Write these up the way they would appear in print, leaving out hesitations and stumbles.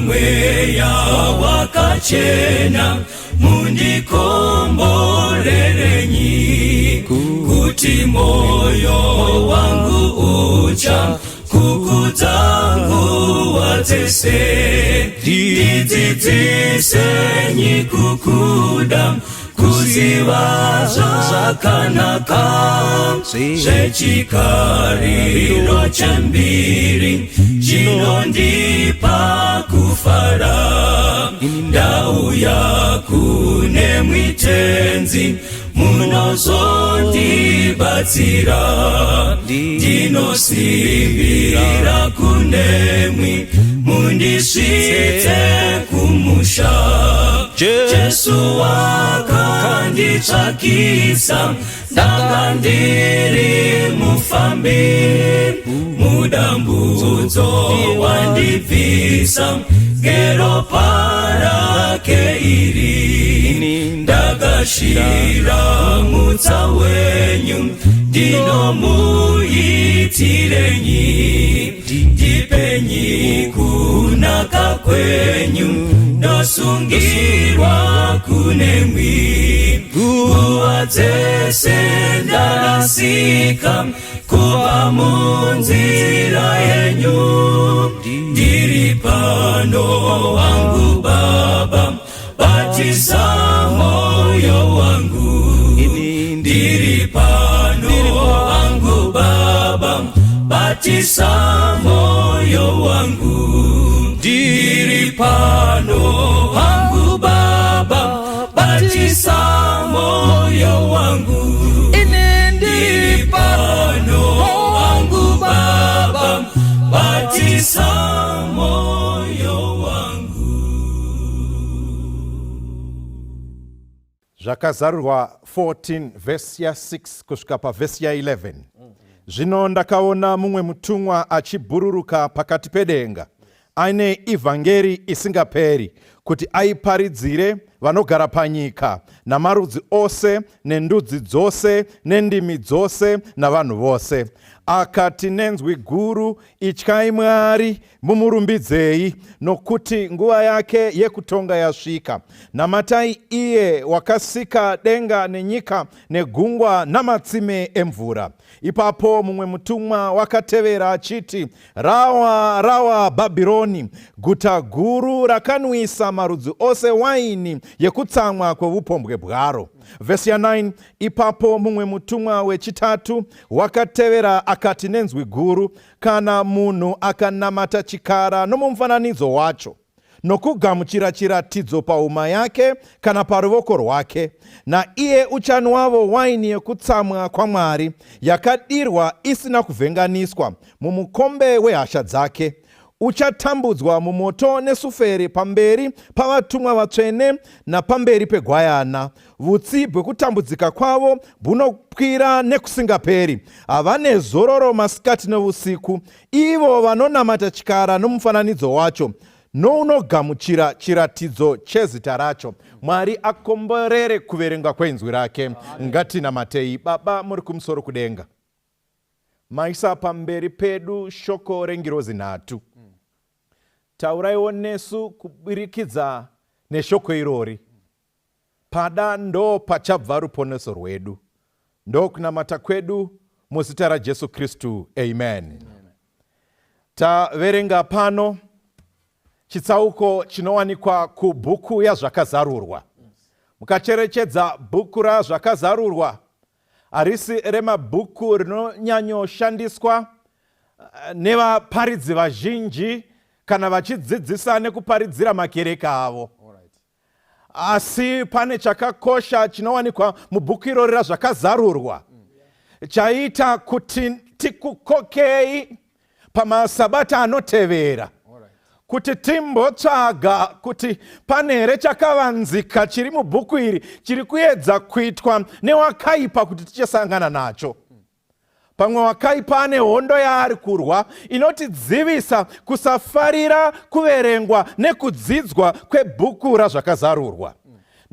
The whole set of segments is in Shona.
naMweya Wakachena, mundikomborerenyi, kuti moyo wangu ucha kukudza nguva dzese. Ndidzidzisenyi kukuda, kuziva zvakanaka zvechikariro chembiri chinondipa kufara. Ndauya kune mwitenzi, munozondibatsira. Ndinosimbira kunemwi, mundisvitse kumusha. Jesu wakanditsvakisa, ndanga ndiri mufambi, mudambudzo wandibvisa ngeropa rake iri. Ndagashira mutsa wenyu, ndinomuitirenyi? Ndipenyi kunaka kwenyu, ndosungirwa kunemwi. Nguva dzese ndarasika kubva munzira yenyu. Ndiri pano wangu Baba, batisa moyo wangu. Ndiri pano wangu Baba, batisa moyo wangu. Ndiri pano wangu Baba, batisa moyo wangu. Ndiri pano wangu Baba, batisa moyo wangu. Zvakazarurwa 14 vhesi ya6 kusvika pavhesi ya11. Zvino ndakaona mumwe mutumwa achibhururuka pakati pedenga, aine ivhangeri isingaperi, kuti aiparidzire vanogara panyika, namarudzi ose, nendudzi dzose, nendimi dzose, navanhu vose. Akati nenzwi guru, Ityai Mwari, mumurumbidzei, nokuti nguva yake yekutonga yasvika. Namatai iye wakasika denga nenyika negungwa namatsime emvura. Ipapo mumwe mutumwa wakatevera achiti, Rawa, rawa Bhabhironi, guta guru rakanwisa marudzi ose waini yekutsamwa kweupombwe bwaro. Vhesi ya 9. Ipapo mumwe mutumwa wechitatu wakatevera akati nenzwi guru, Kana munhu akanamata chikara nomumufananidzo wacho, nokugamuchira chiratidzo pahuma yake kana paruvoko rwake, naiye uchanwavo waini yekutsamwa kwaMwari, yakadirwa isina kuvhenganiswa mumukombe wehasha dzake, uchatambudzwa mumoto nesuferi pamberi pavatumwa vatsvene napamberi peGwayana. Vutsi bwekutambudzika kwavo bwunokwira nekusingaperi. Havane zororo masikati neusiku, ivo vanonamata chikara nomufananidzo wacho, nounogamuchira chiratidzo chezita racho. Mwari akomborere kuverengwa kweinzwi rake. Ngatinamatei. Baba muri kumusoro kudenga, maisa pamberi pedu shoko rengirozi nhatu. Tauraiwo nesu kuburikidza neshoko irori. Pada ndo pachabva ruponeso rwedu. Ndokunamata kwedu muzita raJesu Kristu. Amen. Taverenga pano chitsauko chinowanikwa kubhuku yaZvakazarurwa. Mukacherechedza bhuku raZvakazarurwa harisi remabhuku rinonyanyoshandiswa nevaparidzi vazhinji kana vachidzidzisa nekuparidzira makereke avo. Asi pane chakakosha chinowanikwa mubhuku irori raZvakazarurwa chaiita kuti tikukokei pamasabata anotevera kuti timbotsvaga kuti pane here chakavanzika chiri mubhuku iri chiri kuedza kuitwa newakaipa kuti tichasangana nacho. Pamwe wakaipa ane hondo yaari kurwa inotidzivisa kusafarira kuverengwa nekudzidzwa kwebhuku raZvakazarurwa.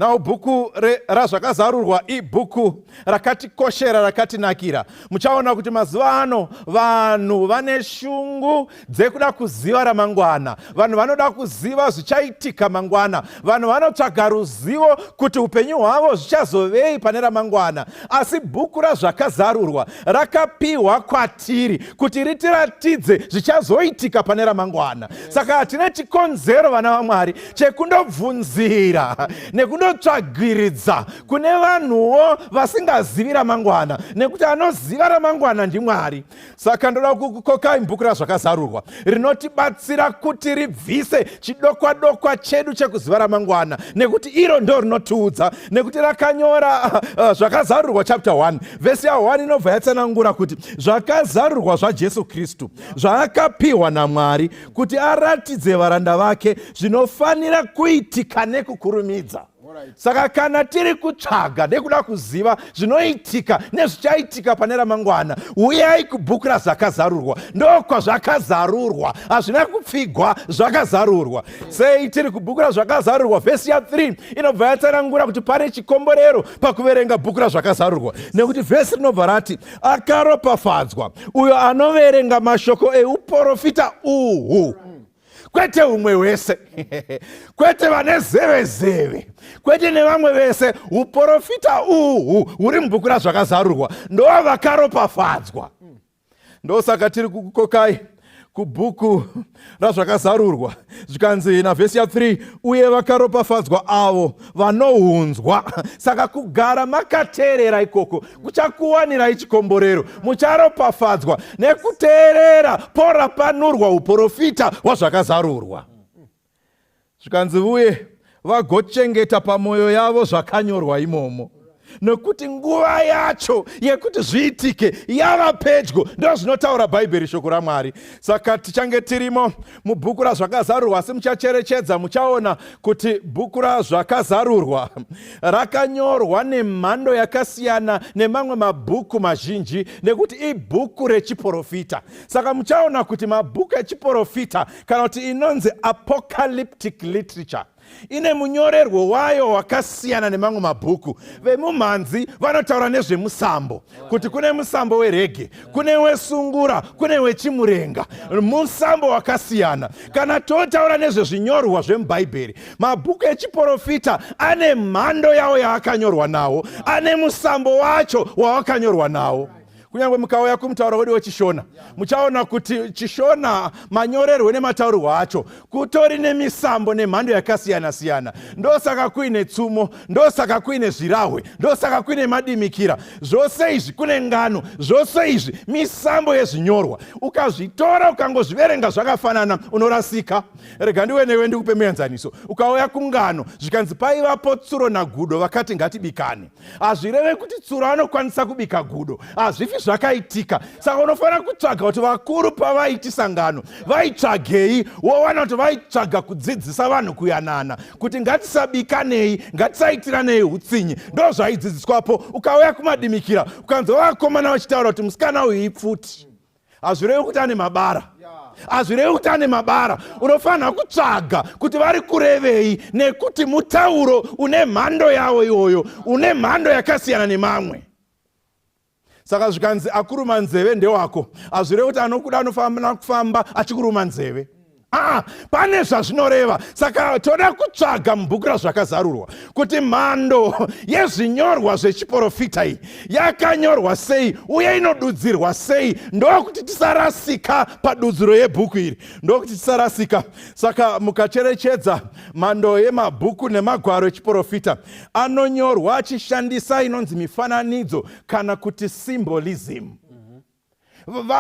Now bhuku raZvakazarurwa ibhuku rakatikoshera, rakatinakira. Muchaona kuti mazuva ano vanhu vane shungu dzekuda kuziva ramangwana. Vanhu vanoda kuziva zvichaitika mangwana. Vanhu vanotsvaga ruzivo kuti upenyu hwavo zvichazovei pane ramangwana. Asi bhuku raZvakazarurwa rakapiwa kwatiri kuti ritiratidze zvichazoitika pane ramangwana. Saka hatina chikonzero, vana vaMwari, chekundobvunzira nekundotsvagiridza kune vanhuwo vasingazivi ramangwana, nekuti anoziva ramangwana ndiMwari. Saka ndoda kukukokai mubhuku raZvakazarurwa rinotibatsira kuti ribvise chidokwadokwa chedu chekuziva ramangwana, nekuti iro ndo rinotiudza, nekuti rakanyora Zvakazarurwa chapter 1 vhesi ya1 inobva yatsanangura kuti zvakazarurwa zvaJesu Kristu zvaakapiwa naMwari kuti aratidze varanda vake zvinofanira kuitika nekukurumidza. Saka kana tiri kutsvaga nekuda kuziva zvinoitika nezvichaitika pane ramangwana, uyai kubhuku raZvakazarurwa. Ndokwazvakazarurwa, hazvina kupfigwa, zvakazarurwa. Sei tiri kubhuku raZvakazarurwa? Vhesi ya3 inobva yatsanangura kuti pane chikomborero pakuverenga bhuku raZvakazarurwa, nekuti vhesi rinobva rati, akaropafadzwa uyo anoverenga mashoko euprofita uhu. Kwete umwe wese, kwete vane zeve zeve, kwete nevamwe vese. Uprofita uhu huri mubhuku raZvakazarurwa ndo vakaropafadzwa. Ndosaka tiri kukukokai kubhuku raZvakazarurwa. Zvikanzi navhesi ya3, uye vakaropafadzwa avo vanounzwa. Saka kugara makateerera ikoko kuchakuwanirai chikomborero. Mucharopafadzwa nekuteerera porapanurwa uprofita hwaZvakazarurwa. Zvikanzi, uye vagochengeta pamwoyo yavo zvakanyorwa imomo, nekuti nguva yacho yekuti zviitike yava pedyo. Ndo zvinotaura Bhaibheri, shoko raMwari. Saka tichange tirimo mubhuku raZvakazarurwa, asi muchacherechedza, muchaona kuti bhuku raZvakazarurwa rakanyorwa nemhando yakasiyana nemamwe mabhuku mazhinji, nekuti ibhuku rechiprofita. Saka muchaona kuti mabhuku echiprofita, kana kuti inonzi apocalyptic literature, ine munyorerwo wayo wakasiyana nemamwe mabhuku. Vemumhanzi vanotaura nezvemusambo, kuti kune musambo wereggae, kune wesungura, kune wechimurenga, musambo wakasiyana. Kana totaura nezvezvinyorwa zvemubhaibheri, mabhuku echiprofita ane mhando yawo yaakanyorwa nawo, ane musambo wacho wawakanyorwa nawo. Kunyange mukauya kumutauro wedu wechiShona, muchaona kuti chiShona manyorerwe nemataurirwo acho kutori nemisambo nemhando yakasiyana-siyana. Ndosaka kuine tsumo, ndosaka kuine zvirahwe, ndosaka kuine madimikira. Zvose izvi, kune ngano, zvose izvi misambo yezvinyorwa. Ukazvitora ukangozviverenga zvakafanana, unorasika. Rega ndiwe newe ndikupe muenzaniso. Ukauya kungano, zvikanzi paivapo tsuro nagudo, vakati ngatibikane. Hazvireve kuti tsuro anokwanisa kubika gudo, hazvifi zvakaitika. Saka unofanira kutsvaga kuti vakuru pavaiti sangano vaitsvagei, wowana kuti vaitsvaga kudzidzisa vanhu kuyanana, kuti ngatisabikanei, ngatisaitiranei utsinye. Ndo zvaidzidziswapo. Ukauya kumadimikira, ukanzwa vakomana vachitaura kuti musikana uyu ipfuti, hazvirevi kuti ane mabara, hazvirevi kuti ane mabara. Unofanira kutsvaga kuti vari kurevei, nekuti mutauro une mhando yawo iwoyo, une mhando yakasiyana nemamwe. Saka zvikanzi akuruma nzeve ndewako, hazvirevi kuti anokuda anofanira kufamba achikuruma nzeve. Aa, pane zvazvinoreva. Saka toda kutsvaga mubhuku raZvakazarurwa kuti mhando yezvinyorwa zvechiprofita iyi yakanyorwa sei uye inodudzirwa sei, ndokuti tisarasika padudziro yebhuku iri, ndokuti tisarasika. Saka mukacherechedza mhando yemabhuku nemagwaro echiprofita, anonyorwa achishandisa inonzi mifananidzo kana kuti symbolism.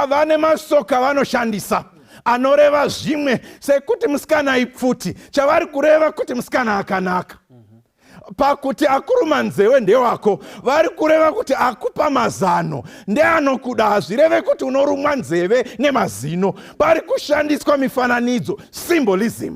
Vane masoko avanoshandisa anoreva zvimwe, sekuti musikana ipfuti, chavari kureva kuti musikana akanaka. Pakuti akuruma nzewe ndewako, vari kureva kuti akupa mazano ndeanokuda. Hazvireve kuti unorumwa nzeve nemazino. Pari kushandiswa mifananidzo, symbolism.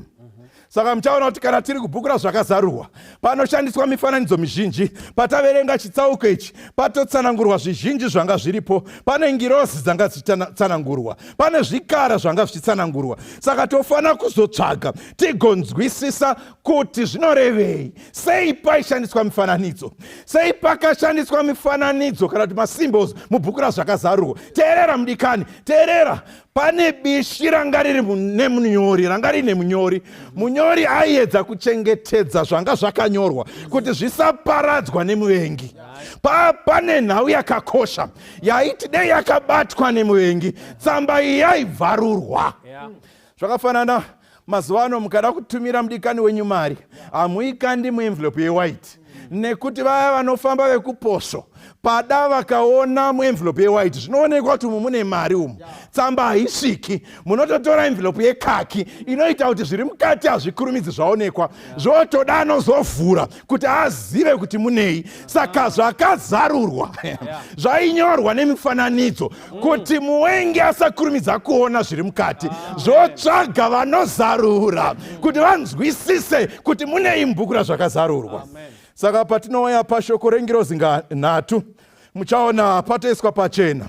Saka muchaona kuti kana tiri kubhuku raZvakazarurwa panoshandiswa mifananidzo mizhinji. Pataverenga chitsauko ichi patotsanangurwa zvizhinji zvanga zviripo. Pane ngirozi dzanga dzichitsanangurwa, pane zvikara zvanga zvichitsanangurwa. Saka tofanira kuzotsvaga tigonzwisisa kuti zvinorevei. Sei paishandiswa mifananidzo? Sei pakashandiswa mifananidzo kana kuti masymbols mubhuku raZvakazarurwa? Teerera mudikani, teerera. Pane bishi ranga riri nemunyori, ranga riine munyori. Munyori aiedza kuchengetedza zvanga zvakanyorwa kuti zvisaparadzwa nemuvengi. Pane nhau yakakosha yaiti dei yakabatwa nemuvengi, tsamba iyi yaibvarurwa. Zvakafanana mazuva ano, mukada kutumira mudikani wenyu mari, hamuikandi muenvelope yewhite, nekuti vaya vanofamba vekuposvo pada vakaona muenvelope yewhite, zvinoonekwa kuti umu mune mari umu, tsamba haisviki. Munototora envelope yekaki inoita kuti zviri mukati hazvikurumidzi zvaonekwa, zvotoda anozovhura kuti azive kuti munei. Saka zvakazarurwa zvainyorwa nemifananidzo kuti muwengi asakurumidza kuona zviri mukati, zvotsvaga vanozarura kuti vanzwisise kuti munei mubhuku raZvakazarurwa. Saka patinouya pashoko rengirozi nhatu, muchaona patoiswa pachena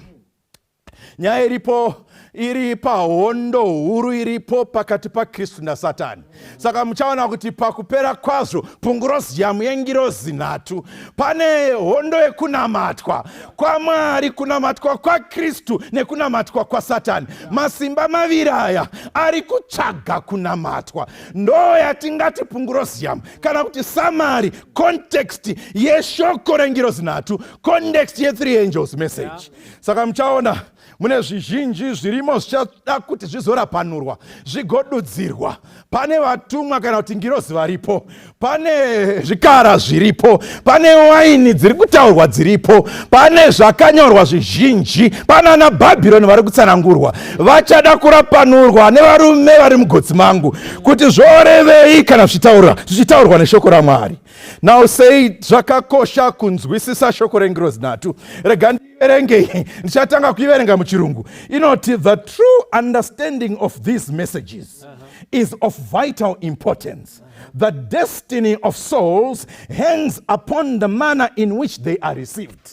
nyaya iripo, iri pahondo huru iripo pakati paKristu naSatani. Saka muchaona kuti pakupera kwazvo punguroziyamu yengirozi nhatu, pane hondo yekunamatwa kwaMwari, kunamatwa kwaKristu nekunamatwa kwaSatani. Masimba maviri aya ari kutsvaga kunamatwa. Ndo yatingati punguroziyamu kana kuti summary context yeshoko rengirozi nhatu, context ye-three angels message. Saka muchaona mune zvizhinji zvirimo zvichada kuti zvizorapanurwa, zvigodudzirwa. Pane vatumwa kana kuti ngirozi varipo, pane zvikara zviripo, pane waini dziri kutaurwa dziripo, pane zvakanyorwa zvizhinji, pana ana Bhabhironi vari kutsanangurwa, vachada kurapanurwa nevarume vari mugotsi mangu kuti zvorevei kana zvichitaurwa neshoko raMwari. Now, sei zvakakosha kunzwisisa shoko rengirozi nhatu? Rega ndiverengei. Ndichatanga kuiverenga muChirungu. Inoti, "The true understanding of these messages is of vital importance. The destiny of souls hangs upon the manner in which they are received."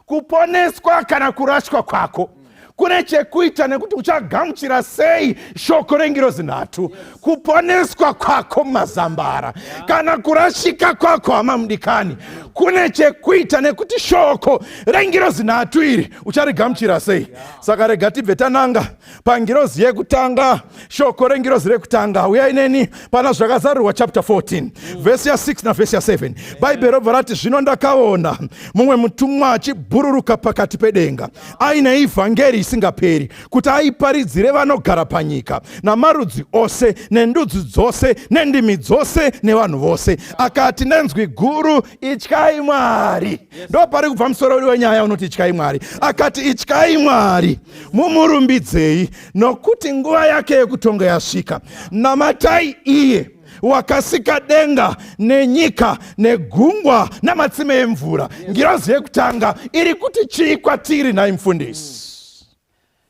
Kuponeswa kana kurashwa kwako kune chekuita nekuti uchagamuchira sei shoko rengirozi nhatu. Kuponeswa kwako mazambara kana kurashika kwako, hama mudikani, kune chekuita nekuti shoko rengirozi nhatu iri ucharigamuchira sei. Saka rega tibve tananga pangirozi yekutanga, shoko rengirozi rekutanga. Uyai neni pana Zvakazarurwa chapter 14, vhesi ya6 navhesi ya7. Bhaibheri robva rati, "Zvino ndakaona mumwe mutumwa achibhururuka pakati pedenga, aine ivhangeri isingaperi, kuti aiparidzire vanogara panyika, namarudzi ose nendudzi dzose nendimi dzose nevanhu vose. Akati nenzwi guru, 'Ityai Mwari.'" Ndo pari kubva musoro wenyaya unoti ityai Mwari. Akati, "Ityai Mwari, mumurumbidzei, nokuti nguva yake yekutonga yasvika. Namatai iye wakasika denga nenyika negungwa namatsime emvura." Ngirozi yekutanga iri kuti chii kwatiri, nhai mufundisi?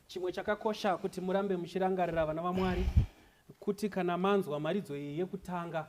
Chimwe chakakosha kuti murambe muchirangarira, vana vaMwari, kuti kana manzwa mharidzo iyi yekutanga,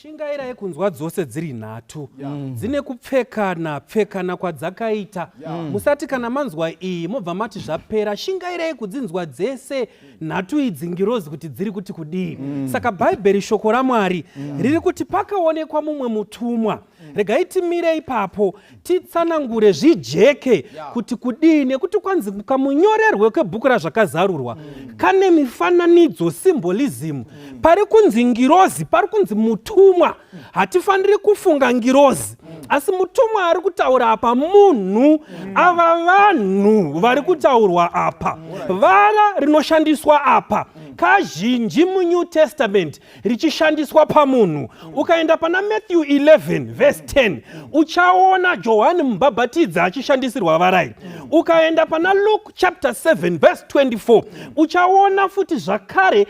shingairai kunzwa dzose dziri nhatu. Dzine kupfekana pfekana kwadzakaita. Musati kana manzwa iyi mobva mati zvapera. Shingairai kudzinzwa dzese nhatu idzi, ngirozi kuti dziri kuti kudii. Saka Bhaibheri, shoko raMwari, riri kuti pakaonekwa mumwe mutumwa. Regai timire ipapo titsanangure zvijeke kuti kudii, nekuti kwanzi kamunyorerwe kebhuku raZvakazarurwa kane mifananidzo, symbolism. Pari kunzi ngirozi, pari kunzi mutumwa, hatifaniri kufunga ngirozi, asi mutumwa ari kutaura apa munhu. Ava vanhu vari kutaurwa apa. Vara rinoshandiswa apa kazhinji muNew Testament richishandiswa pamunhu. Ukaenda pana Matthew 11 verse 10, uchaona Johani Mubhabhatidzi achishandisirwa varai. Ukaenda pana Luke chapter 7 verse 24, uchaona futi zvakare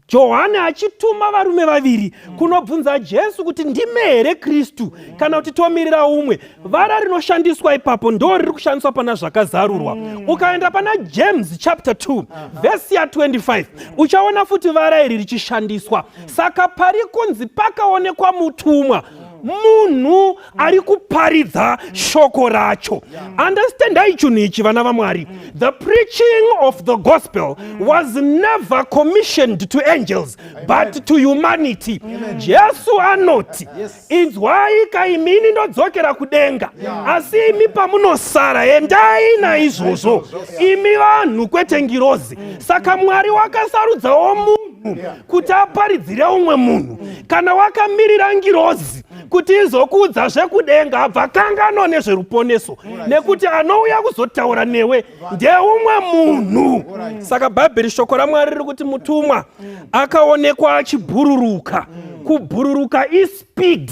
Johani achituma varume vaviri kunobvunza Jesu kuti, "Ndime here Kristu, kana kuti tomirira umwe?" Vara rinoshandiswa ipapo ndo riri kushandiswa pana Zvakazarurwa. Ukaenda pana James chapter 2 vhesi ya25, uchaona Uchaona futi vara iri richishandiswa. Saka pari kunzi pakaonekwa mutumwa, munhu ari kuparidza shoko racho. Understandai chinhu ichi, vana vaMwari. The preaching of the gospel was never commissioned to angels but to humanity. Jesu anoti, "Inzwai kaimini, ndodzokera kudenga, asi imi pamunosara endai naizvozvo, imi vanhu, kwete ngirozi." Saka Mwari wakasarudzawo munhu kuti aparidzire umwe munhu. Kana wakamirira ngirozi kuti izokuudza zvekudenga, abva kangano nezveruponeso, nekuti anouya kuzotaura newe ndeumwe munhu. Saka Bhaibheri, shoko raMwari riri kuti mutumwa akaonekwa achibhururuka. Kubhururuka ispeed,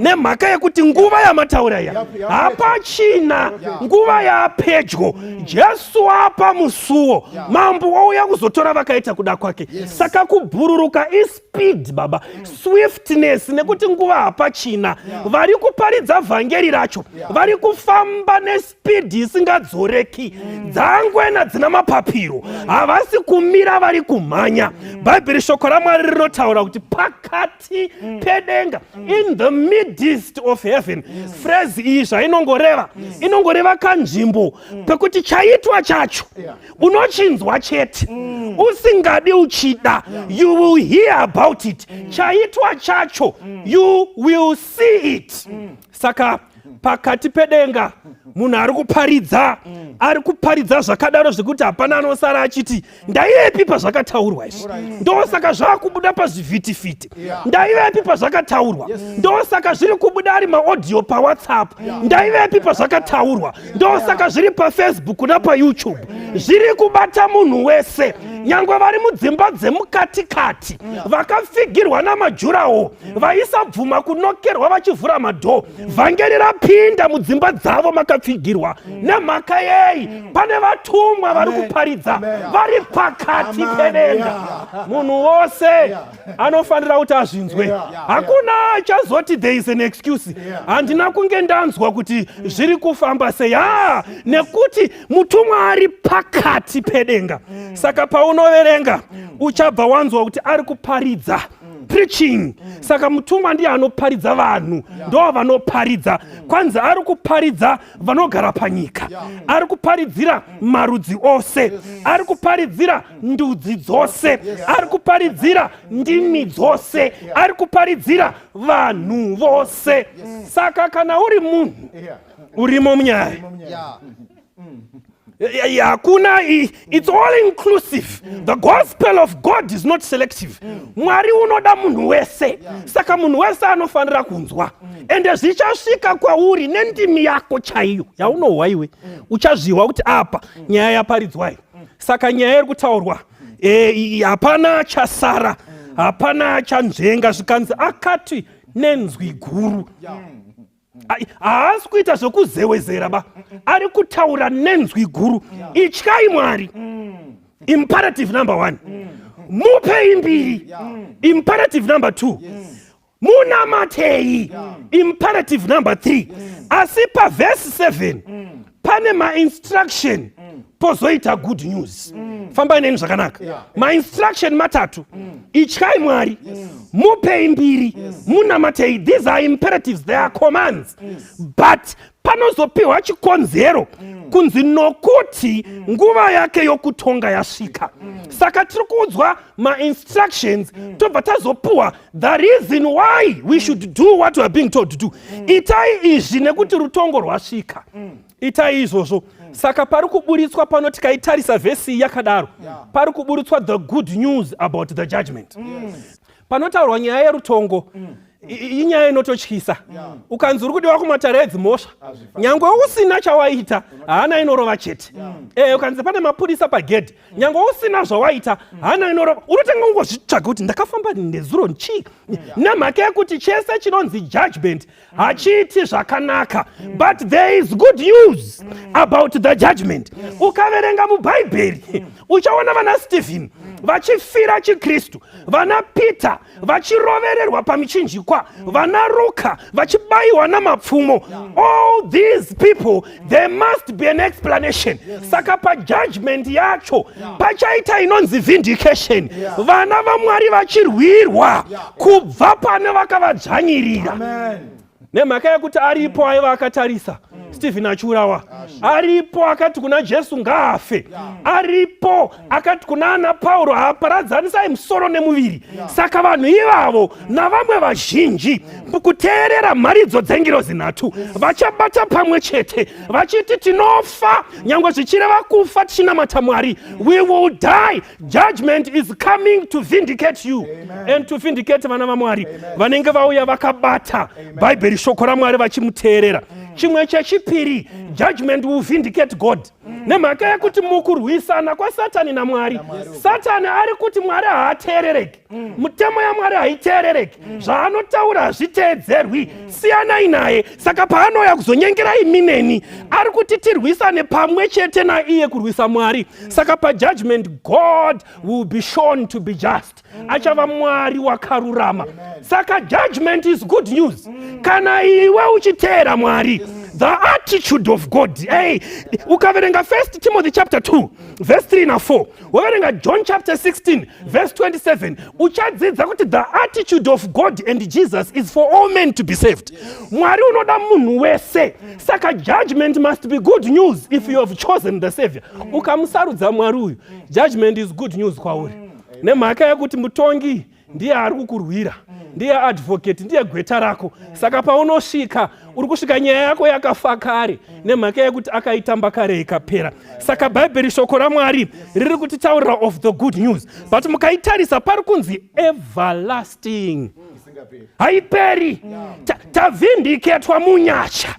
nemhaka yekuti nguva yamataura iya hapachina, nguva yapedyo. Jesu apa musuwo, mambo wauya kuzotora vakaita kuda kwake. Saka kubhururuka ispeed, baba, swiftness, nekuti nguva hapachina. Vari kuparidza vhangeri racho vari kufamba nespeed isingadzoreki. Dzangwena dzina mapapiro, havasi kumira, vari kumhanya. Bhaibheri, shoko raMwari rinotaura kuti pakati pedenga, in the midst of heaven. Phrase iyi zvainongoreva, inongoreva kanzvimbo pekuti chaitwa chacho unochinzwa chete, usingadi uchida, you will hear about it. Chaitwa chacho, you will see it. Saka pakati pedenga munhu ari kuparidza, ari kuparidza zvakadaro zvekuti hapana anosara achiti, "Ndaivepi pazvakataurwa izvi?" Ndosaka zvaakubuda pazvivhitivhiti. "Ndaivepi pazvakataurwa?" Ndosaka zviri kubuda ari maaudio paWhatsApp. "Ndaivepi pazvakataurwa?" Ndosaka zviri paFacebook napaYouTube, zviri kubata munhu wese, nyangwe vari mudzimba dzemukatikati vakafigirwa namajurawo, vaisabvuma kunokerwa vachivhura madoor. Vhangeri rapinda mudzimba dzavo makapfigirwa. Nemhaka yei? Pane vatumwa vari kuparidza vari pakati pedenga. Munhu wose anofanira kuti azvinzwe. Hakuna achazoti there is an excuse, "Handina kunge ndanzwa kuti zviri kufamba sei." Ha, nekuti mutumwa ari pakati pedenga. Saka paunoverenga uchabva wanzwa kuti ari kuparidza, preaching. Saka mutumwa ndiye anoparidza, vanhu ndo vanoparidza. Kwanzi ari kuparidza vanogara panyika, ari kuparidzira marudzi ose, ari kuparidzira ndudzi dzose, ari kuparidzira ndimi dzose, ari kuparidzira vanhu vose. Saka kana uri munhu, urimo munyaya. Hakuna, it's all inclusive. The gospel of God is not selective. Mwari unoda munhu wese, saka munhu wese anofanira kunzwa. Ende zvichasvika kwauri nendimi yako chaiyo yaunohwa iwe. Uchazvihwa kuti apa nyaya yaparidzwai. Saka nyaya iri kutaurwa, hapana chasara, hapana chanzvenga. Zvikanzi akati nenzwi guru. Haasi kuita zvekuzewezera ba, ari kutaura nenzwi guru. Ityai Mwari, imperative number one. Mupei mbiri, imperative number two. Munamatei, imperative number three. Asi pavhesi 7 pane mainstruction, pozoita good news. Fambai neni zvakanaka. Mainstruction matatu: ityai Mwari, mupei mbiri, munamatei. These are imperatives, they are commands, but panozopiwa chikonzero kunzi nokuti nguva yake yokutonga yasvika. Saka tiri kuudzwa mainstructions, tobva tazopuwa the reason why we should do what we are being told to do. Itai izvi nekuti rutongo rwasvika, itai izvozvo. Saka pari kuburitswa pano, tikaitarisa vhesi iyi yakadaro, pari kuburitswa the good news about the judgment. Panotaurwa nyaya yerutongo, inyaya inototyisa. Ukanzi uri kudiwa kumatare edzimhosva, nyangwe usina chawaita, hana inorova chete. Ukanzi pane mapurisa pagedhi, nyangwe usina zvawaita, hana inorova. Unotanga ungozvitsvaga kuti ndakafamba nezuro chii, nemhaka yekuti chese chinonzi judgment hachiiti zvakanaka. But there is good news about the judgment. Ukaverenga muBhaibheri uchaona vana Stephen vachifira chiKristu, vana Peter vachirovererwa pamichinjikwa, vana Ruka vachibayiwa namapfumo. All these people, there must be an explanation. Saka pajudgment yacho pachaita inonzi vindication, vana vaMwari vachirwirwa kubva pane vakavadzvanyirira, nemhaka yekuti aripo aiva akatarisa Stephen achiurawa, aripo akati kuna Jesu ngaafe, aripo akati kuna ana Pauro, "Haparadzanisai musoro nemuviri." Saka vanhu ivavo navamwe vazhinji kuteerera mharidzo dzengirozi nhatu vachabata pamwe chete vachiti, "Tinofa nyange zvichireva kufa tichinamata Mwari. We will die." Judgment is coming to vindicate you and to vindicate vana vaMwari vanenge vauya vakabata Bhaibheri, shoko raMwari, vachimuteerera. Chimwe chechipiri, judgment will vindicate God, nemhaka yekuti mukurwisana kwaSatani naMwari, Satani ari kuti Mwari haateerereki, mutemo yaMwari haiteerereki, zvaanotaura hazviteedzerwi, siyanai naye. Saka paanouya kuzonyengera imi neni, ari kuti tirwisane pamwe chete naiye kurwisa Mwari. Saka pajudgment, God will be shown to be just, achava Mwari wakarurama. Saka judgment is good news kana iwe uchiteera Mwari, the attitude of God. Hey, ukaverenga 1 Timothy chapter 2 verse 3 na4, woverenga John chapter 16 verse 27, uchadzidza kuti the attitude of God and Jesus is for all men to be saved. Mwari unoda munhu wese. Saka judgment must be good news if you have chosen the Savior. Ukamusarudza Mwari uyu, judgment is good news kwauri, nemhaka yekuti mutongi ndiye ari kukurwira, ndiye advocate, ndiye gweta rako. Saka paunosvika, uri kusvika nyaya yako yakafa kare, nemhaka yekuti akaitamba kare ikapera. Saka Bhaibheri, shoko raMwari, riri kutitaurira of the good news. But mukaitarisa, pari kunzi everlasting, haiperi. Tavhindiketwa munyasha,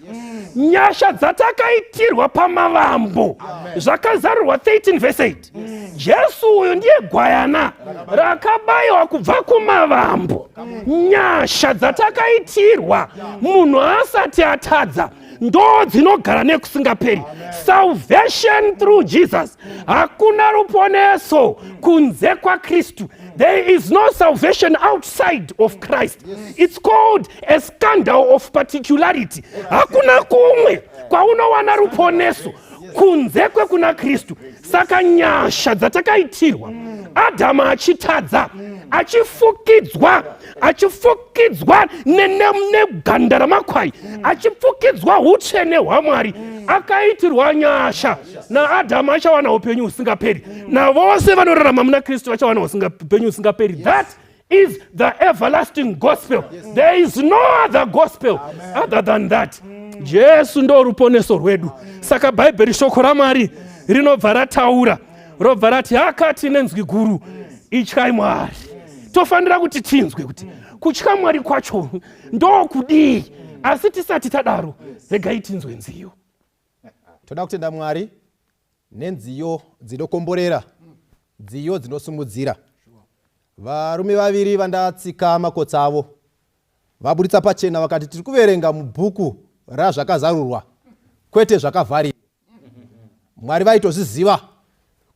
nyasha dzatakaitirwa pamavambo. Zvakazarurwa 13 verse 8, Jesu uyu ndiye gwayana rakabayiwa kubva kumavambo. Nyasha dzatakaitirwa munhu asati atadza ndo dzinogara nekusingaperi. Salvation through Jesus. Hakuna ruponeso kunze kwaKristu. There is no salvation outside of Christ. It's called a scandal of particularity. Hakuna kumwe kwaunowana ruponeso kunze kwekuna Kristu. Saka nyasha dzatakaitirwa Adhamu achitadza, achifukidzwa, achifukidzwa neganda ramakwai, achifukidzwa utsvene hwaMwari, akaitirwa nyasha naAdhamu, achawana upenyu husingaperi, navose vanorarama muna Kristu vachawana upenyu husingaperi. That is the everlasting gospel. There is no other gospel other than that. Jesu ndo ruponeso rwedu. Saka Bhaibheri, shoko raMwari, rinobva rataura, robva rati, akati nenzwi guru, "Ityai Mwari." Tofanira kuti tinzwe kuti kutya Mwari kwacho ndokudii. Asi tisati tadaro, regai tinzwe nziyo. Toda kutenda Mwari nenziyo dzinokomborera, nziyo dzinosumudzira. Varume vaviri vandatsika makotsi avo vaburitsa pachena, vakati tiri kuverenga mubhuku raZvakazarurwa, kwete zvakavharirwa. Mwari vaitozviziva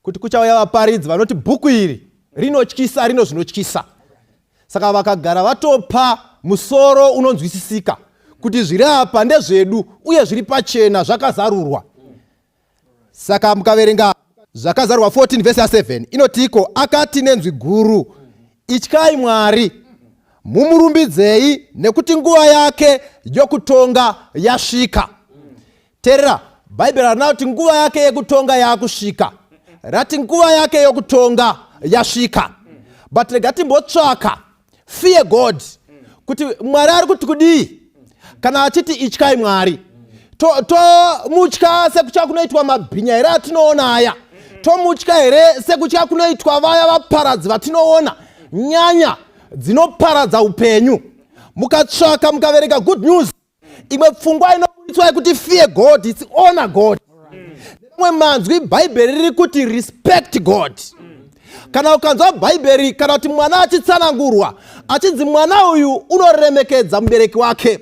kuti kuchauya vaparidzi vanoti bhuku iri rinotyisa, rino zvinotyisa. Saka vakagara vatopa musoro unonzwisisika kuti zviri apa ndezvedu uye zviri pachena, zvakazarurwa. Saka mukaverenga Zvakazarurwa 14 vhesi ya7, inotiko, "Akati nenzwi guru, ityai Mwari, mumurumbidzei, nekuti nguva yake yokutonga yasvika." Teerera, Bhaibheri harina kuti nguva yake yekutonga yaakusvika, rati nguva yake yokutonga yasvika. But rega timbotsvaka fear God, kuti Mwari ari kuti kudii kana achiti ityai Mwari. Tomutya sekutya kunoitwa mabhinya here atinoona aya? Tomutya here sekutya kunoitwa vaya vaparadzi vatinoona, nyanya dzinoparadza upenyu? Mukatsvaka, mukaverenga good news, imwe pfungwa inoburitswa yekuti fear God, it's honor God. Nemamwe manzwi, Bhaibheri riri kuti respect God. Kana ukanzwa Bhaibheri kana kuti mwana achitsanangurwa achinzi mwana uyu unoremekedza mubereki wake,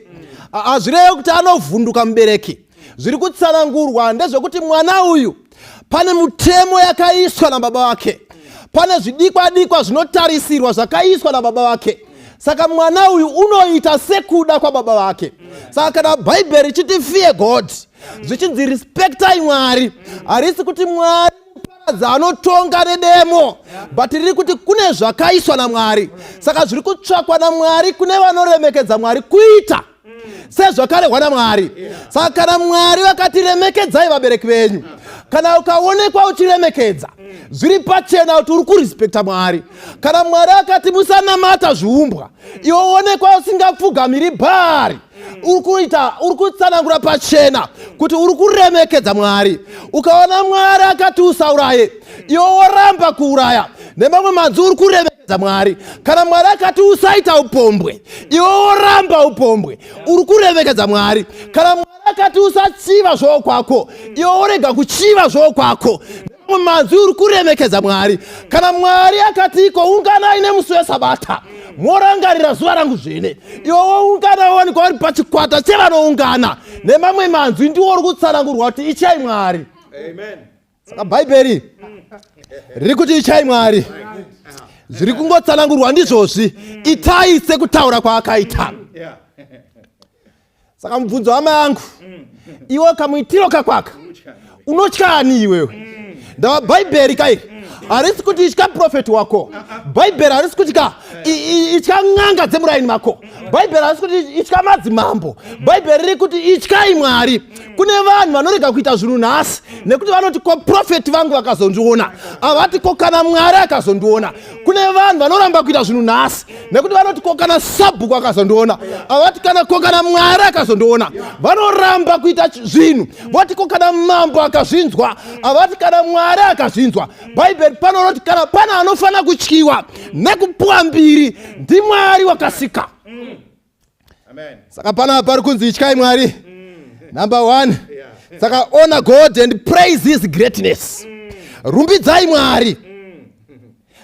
hazvirevi kuti anovhunduka mubereki. Zviri kutsanangurwa ndezvekuti mwana uyu pane mutemo yakaiswa nababa vake. Pane zvidikwa dikwa zvinotarisirwa zvakaiswa nababa vake. Saka mwana uyu unoita sekuda kwababa vake. Saka kana Bhaibheri richiti fear God, zvichinzi respectai Mwari, harisi kuti Mwari muparadzi anotonga nedemo, but riri kuti kune zvakaiswa naMwari. Saka zviri kutsvakwa naMwari kune vanoremekedza Mwari kuita sezvakarehwa naMwari. Saka kana Mwari vakati remekedzai vabereki venyu, kana ukaonekwa uchiremekedza, zviri pachena kuti uri kurespekta Mwari. Kana Mwari akati musanamata zviumbwa, iwe uonekwa usingapfugamiri Bhaari, uri kuita, uri kutsanangura pachena kuti uri kuremekedza Mwari. Ukaona Mwari akati usauraye, iwe woramba kuuraya, nemamwe manzwi uri kuremekedza Mwari. Kana Mwari akati usaita upombwe, iwe woramba upombwe, uri kuremekedza Mwari. Kana Mwari akati usachiva zvokwako, iwe worega kuchiva zvokwako, nemamwe manzwi uri kuremekedza Mwari. Kana Mwari akati iko unganai nemusi weSabata, morangarira zuva rangu zvene, iwe woungana wowanikwa uri pachikwata chevanoungana, nemamwe manzwi ndiwo uri kutsanangurwa kuti ityai Mwari. Amen. Saka Bhaibheri riri kuti ityai Mwari, zviri kungotsanangurwa ndizvozvi, itai sekutaura kwaakaita. Saka mubvunzo hama yangu, iwe kamuitiro kakwaka unotyani iwewe? Ndava Bhaibheri kairi harisi kuti itya profeti wako. Bhaibheri harisi kuti ka itya n'anga dzemuraini mako. Bhaibheri harisi kuti itya madzimambo. Bhaibheri riri kuti ityai Mwari. Kune vanhu vanorega kuita zvinhu nhasi nekuti vanoti ko profeti vangu vakazondiona, havati ko kana Mwari akazondiona. Kune vanhu vanoramba kuita zvinhu nhasi nekuti vanoti ko kana sabhuku akazondiona, havati kana ko kana Mwari akazondiona. Vanoramba kuita zvinhu voti ko kana mambo akazvinzwa, havati kana Mwari akazvinzwa. Bhaibheri pano rinoti kana pane anofanira kutyiwa nekupuwa mbiri ndiMwari wakasika. Amen. Saka panapa pari kunzi ityai Mwari. Number 1. Saka honor God and praise his greatness. Rumbidzai Mwari.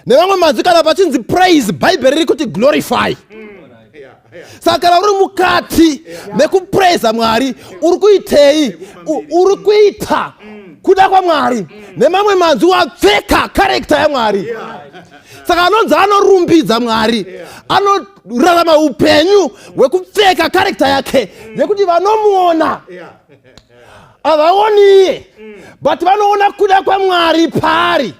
Nevamwe manzwi kana pachinzi praise, Bhaibheri riri kuti glorify. Saka kana uri mukati mekupraisa Mwari, uri kuitei? Uri kuita kuda kwaMwari. Nemamwe manzwi wapfeka character yaMwari. Saka anonzi anorumbidza Mwari, anorarama upenyu hwekupfeka character yake, nekuti vanomuona havaoni iye, but vanoona kuda kwaMwari paari.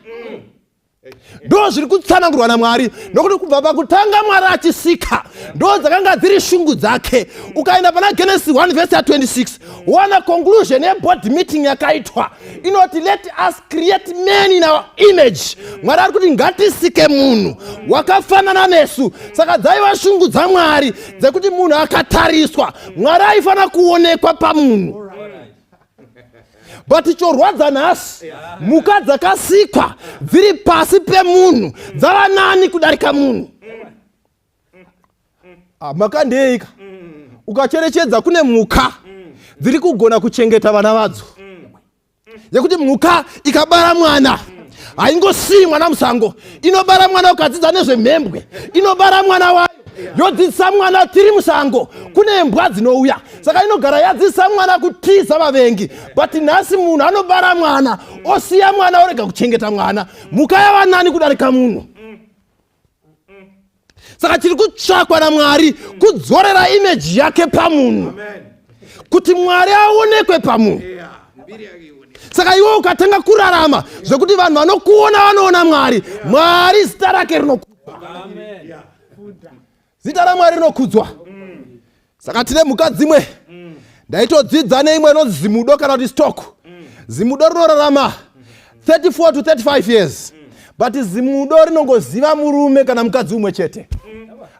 Ndo zviri kutsanangurwa naMwari, nokuti kubva pakutanga Mwari achisika, ndo dzakanga dziri shungu dzake. Ukaenda pana Genesis 1 verse ya 26, wana conclusion yeboard meeting yakaitwa inoti let us create man in our image. Mwari ari kuti ngatisike munhu wakafanana nesu. Saka dzaiva shungu dzaMwari dzekuti munhu akatariswa, Mwari aifanira kuonekwa pamunhu. But chorwadza nhasi, mhuka dzakasikwa dziri pasi pemunhu dzava nani kudarika munhu. Makandeika ukacherechedza kune mhuka dziri kugona kuchengeta vana vadzo, yekuti mhuka ikabara mwana haingosiyi mwana musango, inobara mwana ukadzidza nezvemhembwe, inobara mwana wayo yodzidzisa mwana tiri musango, kune mbwa dzinouya, saka inogara yadzidzisa mwana kutiza vavengi. But nhasi munhu anobara mwana osiya mwana orega kuchengeta mwana, mhuka yava nani kudarika munhu. Saka chiri kutsvakwa naMwari kudzorera imeji yake pamunhu, kuti Mwari aonekwe pamunhu. Saka iwe ukatanga kurarama zvekuti vanhu vanokuona vanoona Mwari, Mwari zita rake rinokudzwa. Zita raMwari rinokudzwa. Saka tine mhuka dzimwe, ndaitodzidza neimwe inonzi zimudo kana kuti stock. Zimudo rinorarama 34 to 35 years, but zimudo rinongoziva murume kana mukadzi umwe chete.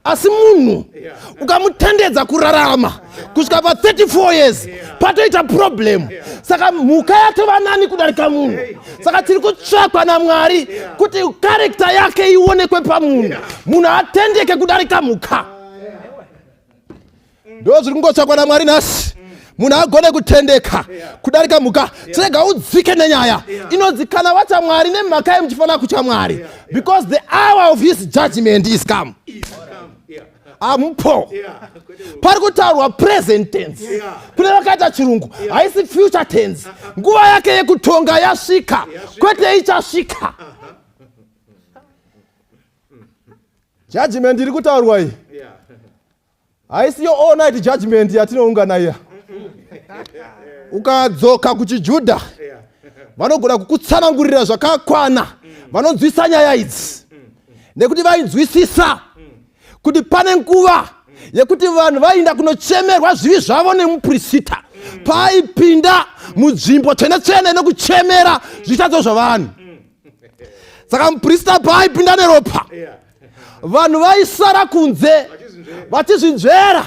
Asi munhu ukamutendedza kurarama kusvika pa 34 years, patoita problem. Saka mhuka yatova nani kudarika munhu. Saka tiri kutsvakwa naMwari kuti character yake ionekwe pamunhu, munhu atendeke kudarika mhuka. Ndo zviri kungotsvakwa naMwari nhasi, munhu agone kutendeka kudarika mhuka. Tirega udzike nenyaya inonzi kana watya Mwari nemhaka yemuchifanira kutya Mwari, because the hour of his judgment is come. Amupo pari kutaurwa present tense kune vakaita chirungu, haisi future tense. Nguva yake yekutonga yasvika, kwete ichasvika. Judgment iri kutaurwa iyi haisiyo all night judgment yatinoungana iya. Ukadzoka kuchiJudha vanogona kukutsanangurira zvakakwana, vanonzwisa nyaya idzi nekuti vainzwisisa kuti pane nguva yekuti vanhu vaienda kunochemerwa zvivi zvavo nemuprisita paaipinda munzvimbo tsvene tsvene nekuchemera zvitadzo zvavanhu. Saka muprista paaipinda neropa, vanhu vaisara kunze vachizvinzvera,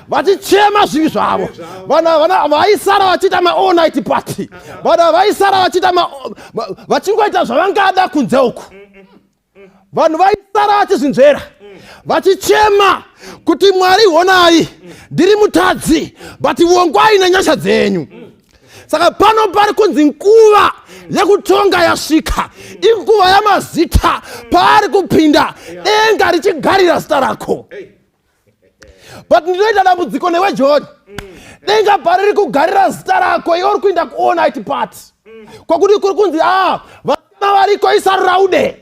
vachichema zvivi zvavo. Vanhu vaisara vachiita maall night party, vanhu vaisara vachiita vachingoita zvavangada kunze uku. Vanhu vaisara vachizvinzvera, vachichema kuti, "Mwari, honai ndiri mutadzi, but vongwai nenyasha dzenyu." Saka pano pari kunzi nguva yekutonga yasvika, inguva yamazita paari kupinda, denga richigarira zita rako. But ndinoita dambudziko newe, John. Denga pariri kugarira zita rako, iwe uri kuinda kuall night party, kwakuti kuri kunzi a vasikana variko, isarura ude,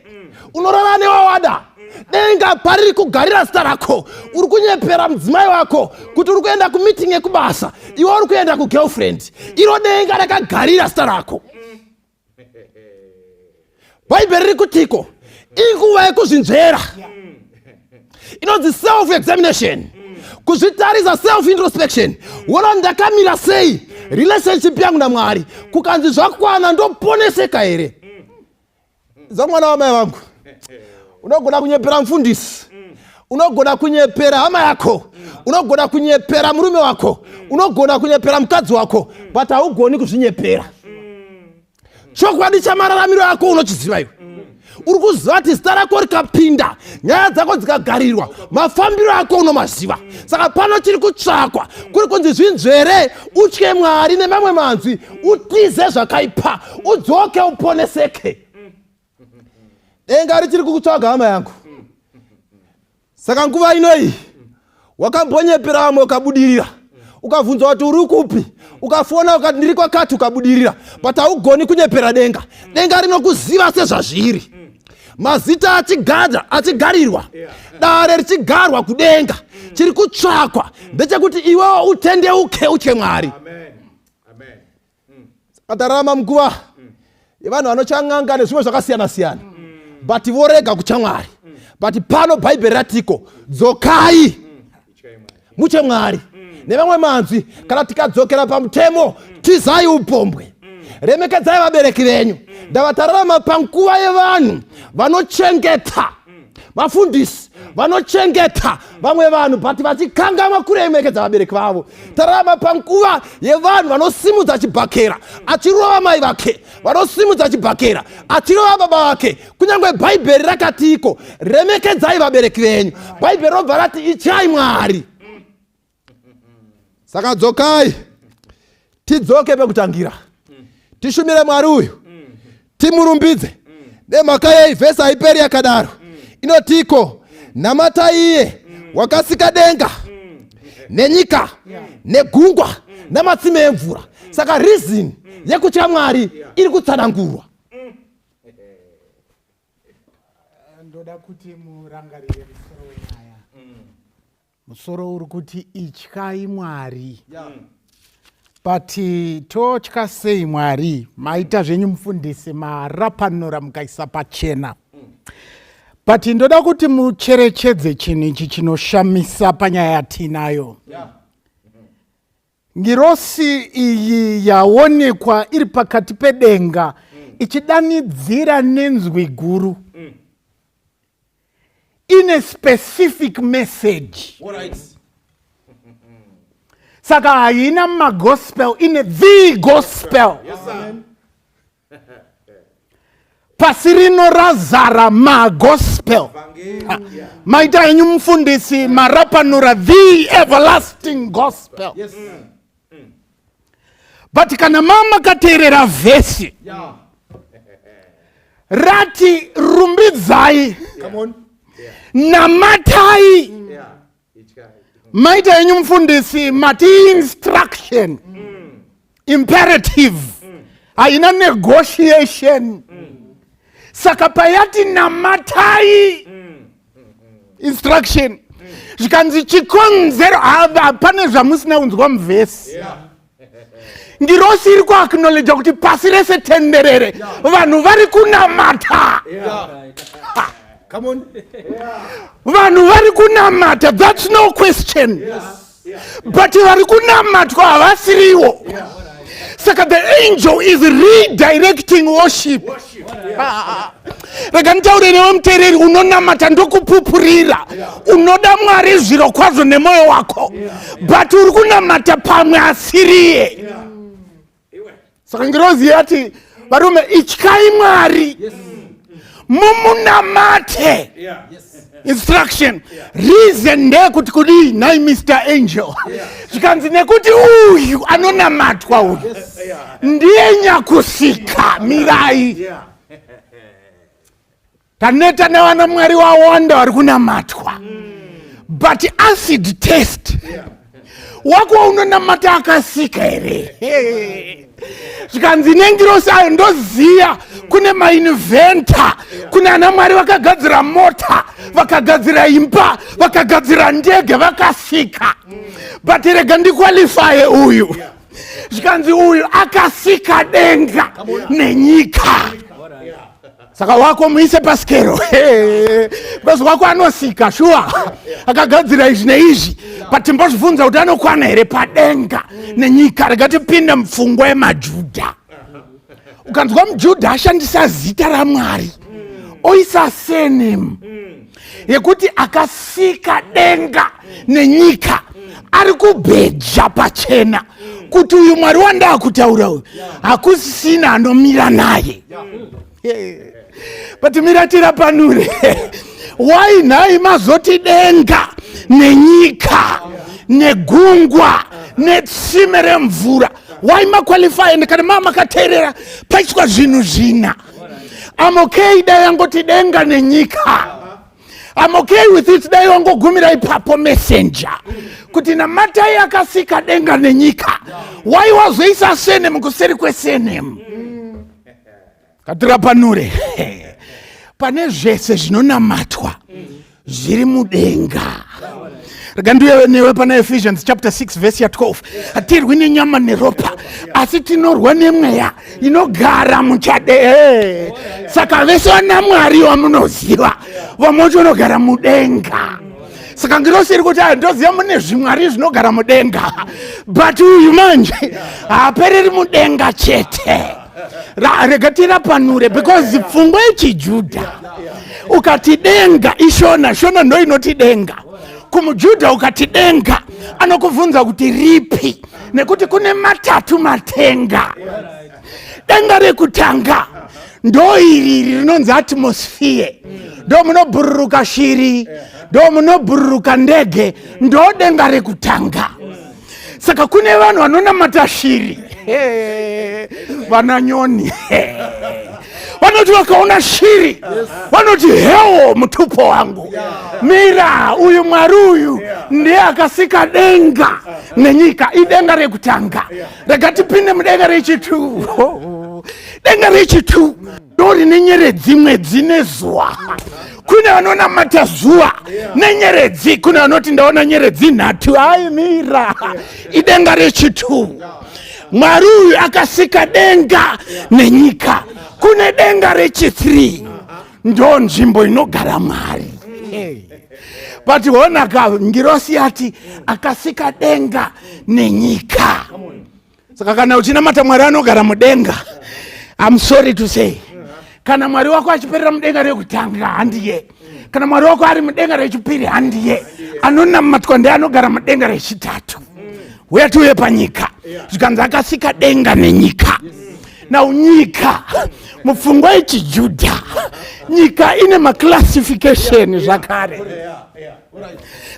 unorara newawada. Denga pariri kugarira zita rako, uri kunyepera mudzimai wako kuti uri kuenda kumeeting yekubasa, iwe uri kuenda kugirlfriend. Iro denga rakagarira zita rako. Bhaibheri riri kutiko inguva yekuzvinzvera, inonzi self examination, kuzvitarisa, self introspection. Wona ndakamira sei relationship yangu naMwari? Kukanzi zvakwana, ndoponeseka here? Zamwana wamai vangu, unogona kunyepera mufundisi, unogona kunyepera hama yako, unogona kunyepera murume wako, unogona kunyepera mukadzi wako, but haugoni kuzvinyepera. Chokwadi chamararamiro ako unochiziva iwe. Uri kuziva kuti zita rako rikapinda, nyaya dzako dzikagarirwa, mafambiro ako unomaziva. Saka pano chiri kutsvakwa kuri kunzi zvinzvere, utye Mwari. Nemamwe manzwi, utize zvakaipa, udzoke, uponeseke. Denga richiri kukutsvaga, hama yangu. Saka nguva inoyi wakambonyepera vamwe ukabudirira, ukabvunzwa kuti uri kupi, ukafona ukati ndiri kwakati, ukabudirira, but haugoni kunyepera denga. Denga rinokuziva sezvazviri. Mazita achigadza, achigarirwa, dare richigarwa kudenga, chiri kutsvakwa ndechekuti iwewo utendeuke, utye Mwari. Atararama munguva yevanhu vanochang'anga nezvimwe zvakasiyana siyana, but vorega kutya Mwari. But pano Bhaibheri ratiko dzokai mutye Mwari. Nevamwe manzwi, kana tikadzokera pamutemo, tizai upombwe, remekedzai vabereki venyu. Ndava tararama panguva yevanhu vanochengeta vafundisi, vanochengeta vamwe vanhu, but vachikangamwa kuremekedza vabereki vavo. Tararama panguva yevanhu vanosimudza chibhakera achirova mai vake, vanosimudza chibhakera achirova baba vake, kunyange Bhaibheri rakatiko remekedzai vabereki venyu. Bhaibheri robva rati ityai Mwari. Saka dzokai, tidzoke pekutangira, tishumire Mwari uyu, timurumbidze. Nemhaka yei? Vhesi haiperi yakadaro, inotiko namata iye wakasika denga nenyika negungwa namatsime emvura. Saka reason yekutya Mwari iri kutsanangurwa. Ndoda kuti murangarire musoro wenyaya. Musoro uri kuti ityai Mwari. But totya sei Mwari? Maita zvenyu mufundisi, marapanura mukaisa pachena, but ndoda kuti mucherechedze chinhu ichi chinoshamisa panyaya yatinayo. Ngirosi iyi yaonekwa iri pakati pedenga ichidanidzira nenzwi guru, ine specific message. Saka haina magospel, ine the gospel. Pasi rino razara magospel. Maita henyu mufundisi, marapanura the everlasting gospel. But kana mamakateerera vhesi rati rumbidzai, namatai, maita henyu mufundisi, mati instruction, imperative, haina negotiation. Saka payati namatai. Instruction. Zvikanzi chikonzero hapane zvamusina kunzwa muvhesi. Ngirosi iri kuacknowledja kuti pasi rese tenderere vanhu vari kunamata. Vanhu vari kunamata, that's no question. But vari kunamatwa havasiriwo. Saka the angel is redirecting worship. Rega nditaure newe muteereri unonamata, ndokupupurira unoda Mwari zviro kwazvo nemwoyo wako, but uri kunamata pamwe asiriye. Saka ngirozi yati, varume, ityai Mwari mumunamate. Instruction. Reason ndeyekuti kudii nhai Mr Angel? Zvikanzi nekuti uyu anonamatwa uyu ndiye nyakusika. Mirai, taneta nevana Mwari wawanda vari kunamatwa, but acid test wako waunonamata akasika here? Zvikanzi nengirosi, ayo ndoziya kune mainventor, kune ana Mwari vakagadzira mota, vakagadzira imba, vakagadzira ndege, vakasika, but rega ndiqualifye uyu. Zvikanzi uyu akasika denga nenyika. Saka wako muise pasikero, because wako anosika shuwa, akagadzira izvi neizvi, but timbozvibvunza kuti anokwana here padenga nenyika? Rega tipinde mupfungwa yemajudha. Ukanzwa mujudha ashandisa zita raMwari, oisa surname yekuti akasika denga nenyika, ari kubheja pachena kuti uyu Mwari wandaa kutaura uyu hakusisina anomira naye. But miratira panure, wai nhai mazoti denga nenyika negungwa netsime remvura? Wai maqualify? And kana maa makateerera, paitwa zvinhu zvina. I'm okay dai yangoti denga nenyika. I'm okay with it dai wangogumira ipapo, messenger, kuti namatai akasika denga nenyika. Wai wazoisa surname kuseri kwesurname? Katirapanure pane zvese zvinonamatwa zviri mudenga. Rega ndiuye newe pana Ephesians chapter 6 verse ya12. Hatirwi nenyama neropa, asi tinorwa nemweya inogara muchade. Saka vese vana Mwari vamunoziva, vamwe vacho unogara mudenga. Saka ngirosi iri kuti, ndoziva mune zvimwari zvinogara mudenga, but uyu manje haapereri mudenga chete. Rega tirapanure, because pfungwa yechijudha, ukati denga, ishona, shona ndo inoti denga. Kumujudha ukati denga, anokubvunza kuti ripi, nekuti kune matatu matenga. Denga rekutanga ndo iri rinonzi atmosphere, ndo munobhururuka shiri, ndo munobhururuka ndege, ndo denga rekutanga. Saka kune vanhu vanonamata shiri, vana nyoni. Vanoti vakaona shiri vanoti, "Hewo mutupo wangu." Mira, uyu Mwari uyu ndiye akasika denga nenyika, idenga rekutanga. Rega tipinde mudenga rechitu. Denga rechitu ndo rine nyeredzi, mwedzi nezuva. Kune vanonamata zuva nenyeredzi, kune vanoti ndaona nyeredzi nhatu. Ai, mira, idenga rechitu. Mwari uyu akasika denga nenyika. Kune denga rechi3, ndo nzvimbo inogara Mwari. But honaka, ngirosi yati akasika denga nenyika. Saka kana uchinamata Mwari anogara mudenga, I'm sorry to say, kana Mwari wako achiperera mudenga rekutanga, handiye. Kana Mwari wako ari mudenga rechipiri, handiye. Anonamatwa ndeanogara mudenga rechitatu. Uya tiuye panyika. Zvikanzi akasika denga nenyika. Now nyika, mupfungwa yechijudha, nyika ine maclassification zvakare.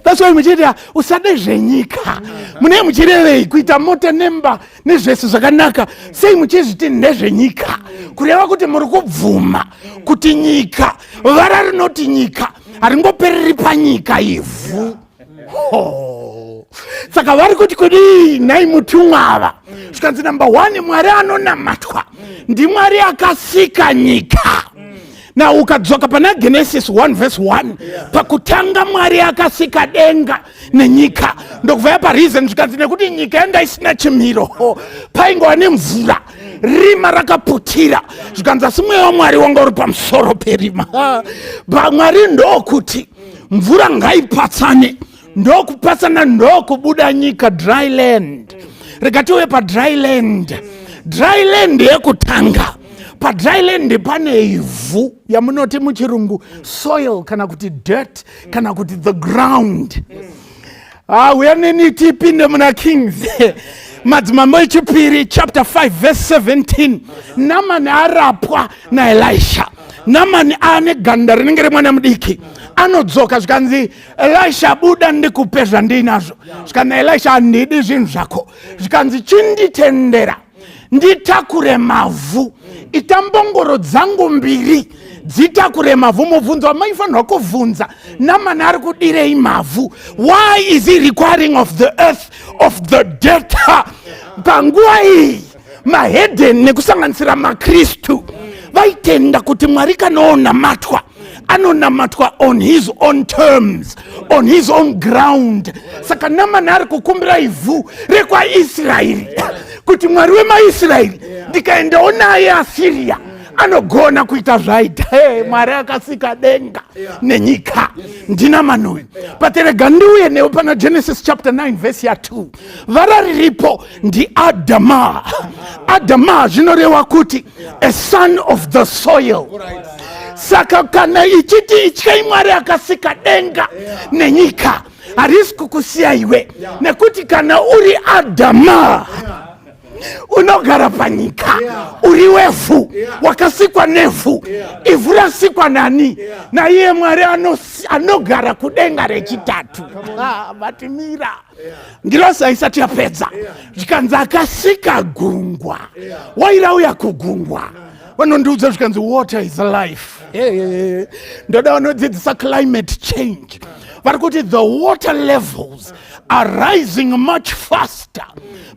That's why muchiti usade zvenyika. Munee muchirevei? Kuita mota nemba nezvese zvakanaka, sei muchizviti ndezvenyika? Kureva kuti muri kubvuma kuti nyika, vara rinoti nyika haringopereri panyika, ivhu. Ho. Saka vari kuti kudii nhai mutumwa ava? Zvikanzi, number one, Mwari anonamatwa ndiMwari akasika nyika. Na ukadzoka pana Genesis 1 verse 1, pakutanga Mwari akasika denga nenyika, ndokubva yapa reason, zvikanzi nekuti nyika yanga isina chimiro, paingova nemvura, rima rakaputira, zvikanzi asi mweya waMwari wanga uri pamusoro perima. Mwari ndokuti mvura ngaipatsane, ndokupatsana, ndokubuda nyika, dry land. Rega tiuye padry land. Dry land yekutanga, padry land pane ivhu yamunoti muchirungu soil kana kuti dirt kana kuti the ground. Ah, uya neni tipinde muna Kings, Madzimambo Echipiri, chapter 5 verse 17. Namani arapwa naElisha. Namani aane ganda rinenge remwana mudiki. Anodzoka, zvikanzi, "Elisha, buda ndikupe zvandinazvo." Zvikanzi naElisha, "Handidi zvinhu zvako." Zvikanzi, "Chinditendera nditakure mavhu, ita mbongoro dzangu mbiri dzitakure mavhu." Mubvunzo wamaifanirwa kubvunza, Namani ari kudirei mavhu? Why is he requiring of the earth, of the dirt? Panguva iyi mahedheni nekusanganisira maKristu vaitenda kuti Mwari kanonamatwa, anonamatwa on his own terms, on his own ground. Saka Namani ari kukumbira ivhu rekwaIsraeri kuti Mwari wemaIsraeri ndikaendawo naye Asiriya anogona kuita zvaita. Hey, Mwari akasika denga nenyika ndinamani uyu. But rega ndiuye newe pana Genesis chapter 9 verse ya2. Vara riripo ndiAdama. Adama zvinoreva kuti a son of the soil. Saka kana ichiti ityai Mwari akasika denga nenyika, harisi kukusiya iwe, nekuti kana uri Adama unogara panyika, uri wevhu, wakasikwa nevhu. Ivhu rasikwa nani? Naiye Mwari anogara kudenga rechitatu. Ah, vatimira ngirosi haisati yapedza. Zvikanzi akasika gungwa. Wairauya kugungwa, vanondiudza, zvikanzi water is life. Hey, ndoda vanodzidzisa climate change vari kuti the water levels are rising much faster.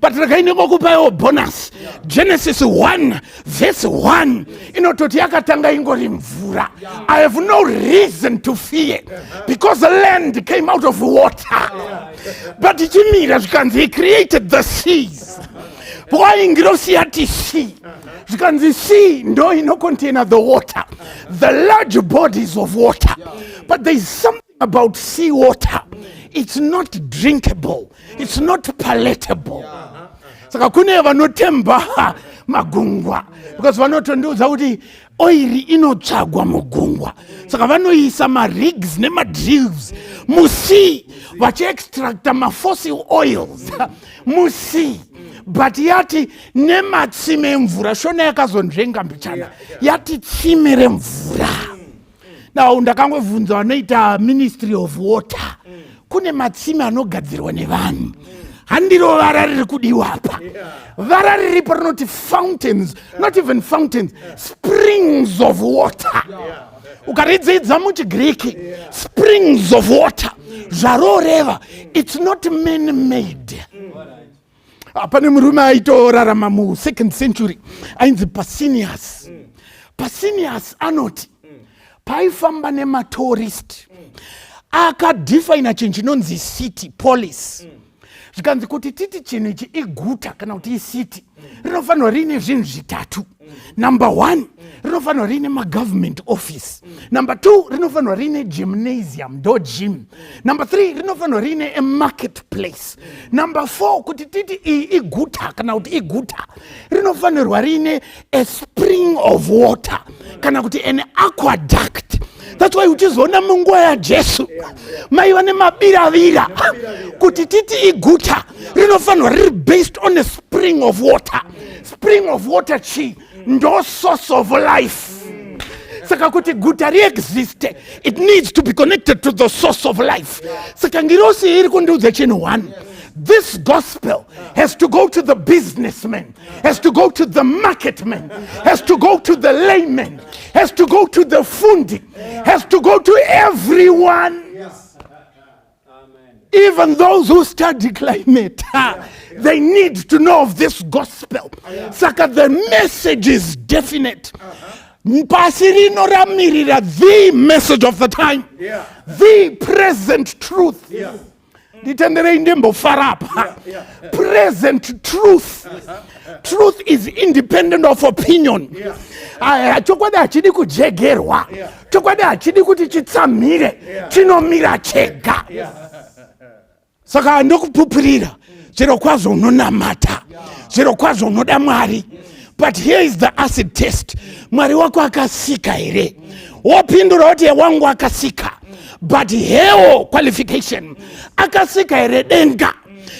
But regai ndingokupaiwo bonus. Genesis 1 verse 1 inototi yakatanga ingori mvura. I have no reason to fear because land came out of water. But ichimira, zvikanzi he created the seas. Why ngirosi yati sea? Zvikanzi sea ndo inocontaina the water, the large bodies of water. But there is something about sea water: it's not drinkable, it's not palatable. Saka kune vanotemba magungwa because vanotondiudza kuti oiri inotsvagwa mugungwa, saka vanoisa marigs nemadrills musea vachiextracta mafossil oils musea. But yati nematsime emvura. Shona yakazonzvenga mbichana, yati tsime remvura. Now ndakangobvunza vanoita Ministry of Water, kune matsime anogadzirwa nevanhu. Handiro vara riri kudiwa apa. Vara riripo rinoti fountains, not even fountains, springs of water. Ukaridzidza muchiGiriki, springs of water, zvaroreva, it's not man made. Pane murume aitorarama musecond century ainzi Pausanias. Pausanias anoti paifamba nematourist akadefina chinhu chinonzi city, polis. Zvikanzi kuti titi chinhu ichi iguta kana kuti icity, rinofanirwa riine zvinhu zvitatu. Number one, rinofanirwa riine magovernment office. Number two, rinofanirwa riine gymnasium, ndo gym. Number three, rinofanirwa riine a market place. Number four, kuti titi iyi iguta kana kuti iguta, rinofanirwa riine a spring of water kana kuti an aqueduct. That's why uchizoona munguva yaJesu maiva nemabiravira. Kuti titi iguta, rinofanirwa riri based on a spring of water. Spring of water chii? Ndo source of life. Saka kuti guta riexiste, it needs to be connected to the source of life. Saka ngirosi iri kundiudza chinhu one: this gospel has to go to the businessman, has to go to the marketman, has to go to the layman, has to go to the fundi, has to go to everyone. Even those who study climate, they need to know of this gospel. Saka the message is definite. Pasi rino ramirira the message of the time, the present truth. Nditenderei ndimbofara apa. Present truth. Truth is independent of opinion. Aya, chokwadi hachidi kujegerwa, chokwadi hachidi kuti chitsamhire, chinomira chega. Saka ndokupupurira, zviro kwazvo unonamata, zviro kwazvo unoda Mwari, but here is the acid test: Mwari wako akasika here? Wopindura kuti, "Wangu akasika," but hewo qualification: akasika here denga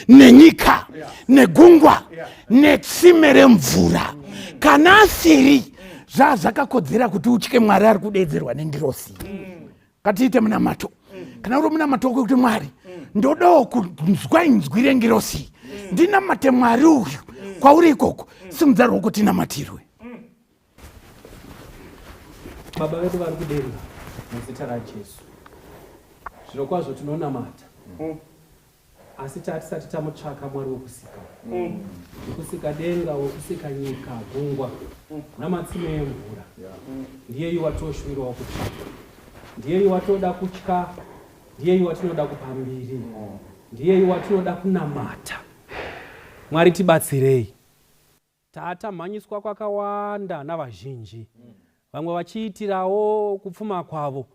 nenyika negungwa netsime remvura? Kana asiri, zvaa zvakakodzera kuti utye Mwari ari kudedzerwa nengirosi. Ngatiite munamato. Kana uri munamato wekuti, "Mwari, ndodawo kunzwa inzwi rengirosi, ndinamate Mwari uyu," kwauri ikoko, simudza ruoko tinamatirwe. Baba vedu vari kudenga, muzita raJesu, zviro kwazvo tinonamata, asi tatisati tamutsvaka Mwari wokusika, wekusika denga, wekusika nyika, gungwa namatsime emvura. Ndiyeyu watoshuvirawo kutsvaka, ndiyeyu watoda kutya, ndiyeyu watinoda kupambiri, ndiyeyu watinoda kunamata. Mwari, tibatsirei. Taatamhanyiswa kwakawanda navazhinji, vamwe vachiitirawo kupfuma kwavo,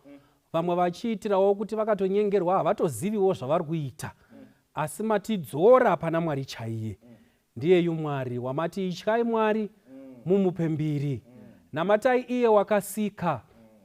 vamwe vachiitirawo kuti vakatonyengerwa, havatoziviwo zvavari kuita. Asi matidzora pana Mwari chaiye. Ndiyeyu Mwari wamati, "Ityai Mwari, mumupe mbiri, namatai iye wakasika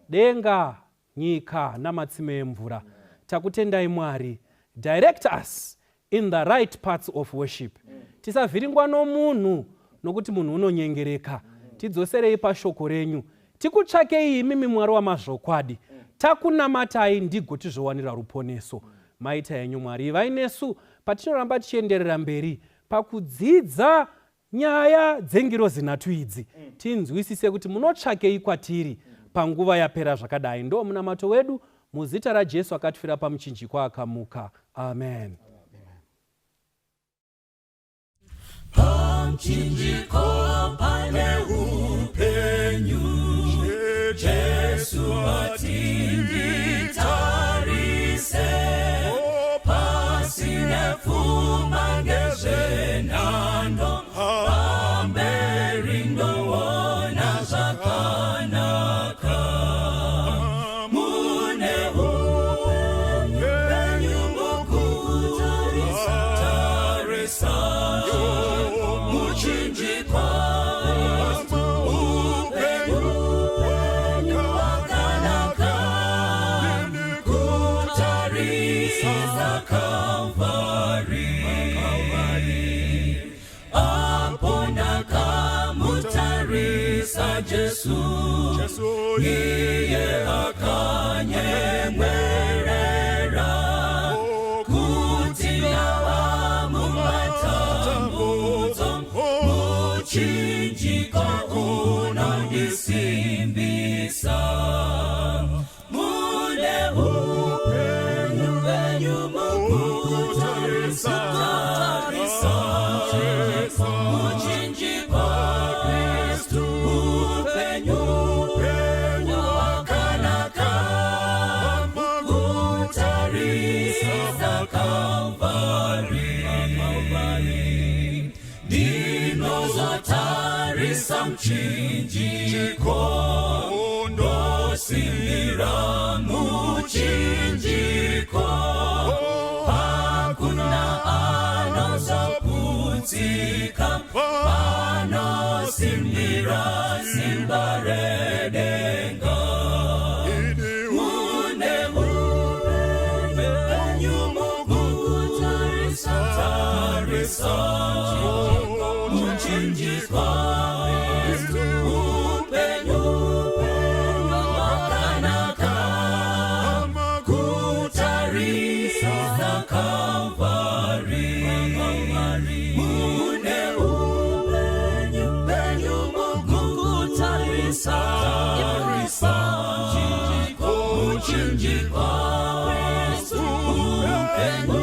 denga, nyika namatsime emvura." Takutendai, Mwari. Direct us in the right parts of worship. Tisavhiringwa nomunhu, nokuti munhu unonyengereka. Tidzoserei pashoko renyu, tikutsvakei imimi, Mwari wamazvokwadi. Takunamatai, ndigo tizvowanira ruponeso. Maita henyu, Mwari. Ivai nesu patinoramba tichienderera mberi pakudzidza nyaya dzengirozi nhatu idzi, tinzwisise kuti munotsvakei kwatiri panguva yapera zvakadai. Ndo munamato wedu muzita raJesu akatifira pamuchinjikwa akamuka. Amen. Pamuchinjiko pane upenyu, Jesu atinditarise. Pasine pfuma ngezvenhando, pamberi ndoona zvakanaka. Mune upenyu mukutarisa tarisa muchinjikwa, upenyu wakanaka kutarisa Kalvari. Apo ndakamutarisa Jesu, iye akanyemwerera kuti ndava mumatambudzo, muchinjiko unondisimbisa. Mune upenyu penyu mukutarisa tarisa muchinjikwa, Kristu, upenyu wakanaka kutarisa Kalvari. Ndinozotarisa muchinjiko, ndosimbira muchinjiko. Hakuna anozoputsika panosimbira simba redenga. Mune upenyu mukutarisa tarisa muchinjikwa, upenyu wakanaka kutarisa Kalvari. Mune upenyu penyu mukutarisa tarisa muchinjikwa, upenyu.